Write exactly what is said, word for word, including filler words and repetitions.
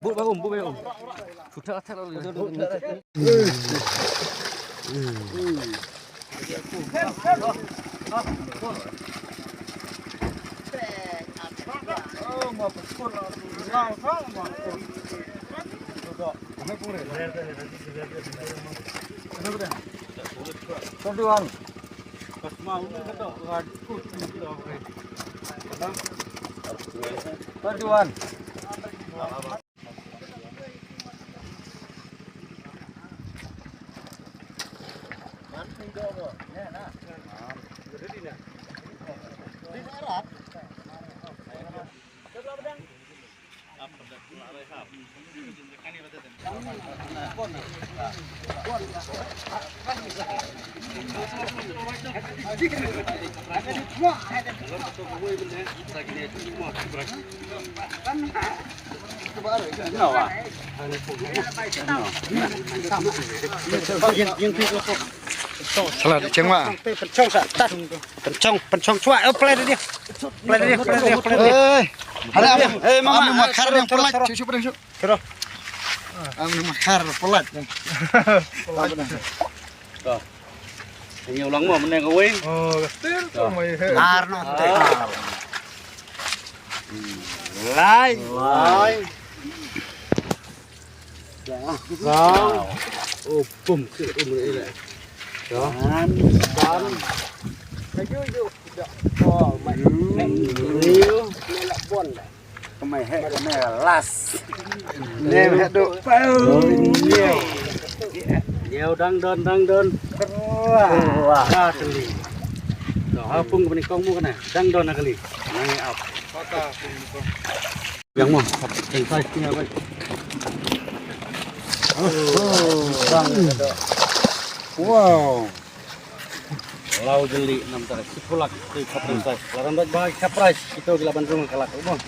Bu ba um, bu ba um. Putar atar. Twenty-one. Twenty-one. Salah, ceng ma. Penchong sa, tas. Penchong, penchong, cuak. Oh, play dia. Play dia, play dia, play dia. Eh, ada apa? Eh, mama, mama, kar yang pelat. Cucu pedang, cucu. Kira. Am, mama, kar pelat. Pelat. Dah. Ini ulang mah, menang kawin. Oh, stil tu mai. Ar no, stil. Lai. Lai. Wow. Oh, pum, sik, pum, ni lah. Dah. Dah. Laju, laju. Dah. Oh, mai. Laju. Ni lah pon dah. Kemai hek kemai las. Nem hek duk. Pau. Nyeu dang don, dang don. Wah. Wah, kali. Dah, ha pung kemai kong mu kena. Dang don kali. Nangi ap. Patah pung kong. Yang mo, teng sai punya bai. Oh, bang. Wow. Lau jeli nam tara sipulak tu kapten sai. Laran bai bai kaprais kita gila bandung kalak mo.